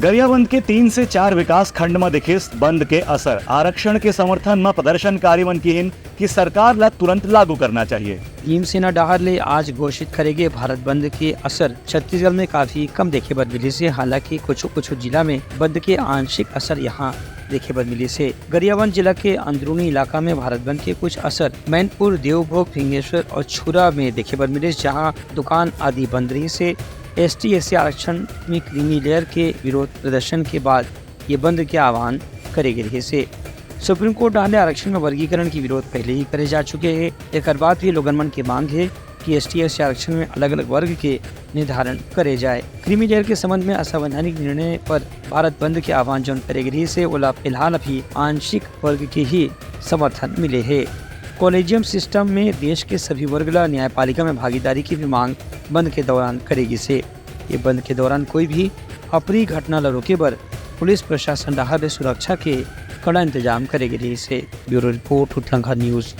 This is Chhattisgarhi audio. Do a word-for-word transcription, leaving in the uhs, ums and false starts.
गरियाबंद के तीन से चार विकास खंड म दिखिस बंद के असर। आरक्षण के समर्थन म प्रदर्शनकारी मन किहिन कि सरकार ला तुरंत लागू करना चाहिए। भीमसेना डहार ले आज घोषित करे गे भारत बंद के असर छत्तीसगढ़ में काफी कम देखे बर मिलिस हे। हालांकि कुछ कुछ जिला में बंद के आंशिक असर यहाँ देखे बर मिलिस हे। गरियाबंद जिला के अंदरूनी इलाका में भारत बंद के कुछ असर मैनपुर, देवभोग, फिंगेश्वर और छुरा में देखे बर मिलिस, जहाँ दुकान आदि बंद रहिस हे। एसटी एससी आरक्षण में क्रीमी लेयर के विरोध प्रदर्शन के बाद ये बंद के आह्वान करे गे रहिस हे। सुप्रीम कोर्ट डहार ले आरक्षण में वर्गीकरण के विरोध पहले ही करे जा चुके हे। एकर बाद भी लोगन मन के मांग हे कि एसटी एससी आरक्षण में अलग-अलग वर्ग के निर्धारण करे जाए। क्रीमी लेयर के संबंध में असंवैधानिक निर्णय पर भारत बंद के आह्वान जौन करे गे रहिस हे, ओला फिलहाल अभी आंशिक वर्ग के ही समर्थन मिले हे। कॉलेजियम सिस्टम में देश के सभी वर्ग ला न्यायपालिका में भागीदारी की भी मांग बंद के दौरान करे गिस हे। ये बंद के दौरान कोई भी अप्रिय घटना ला रोके बर पुलिस प्रशासन डहार ले सुरक्षा के कड़ा इंतजाम करे गे रहिस हे। Bureau report, Utlangha news.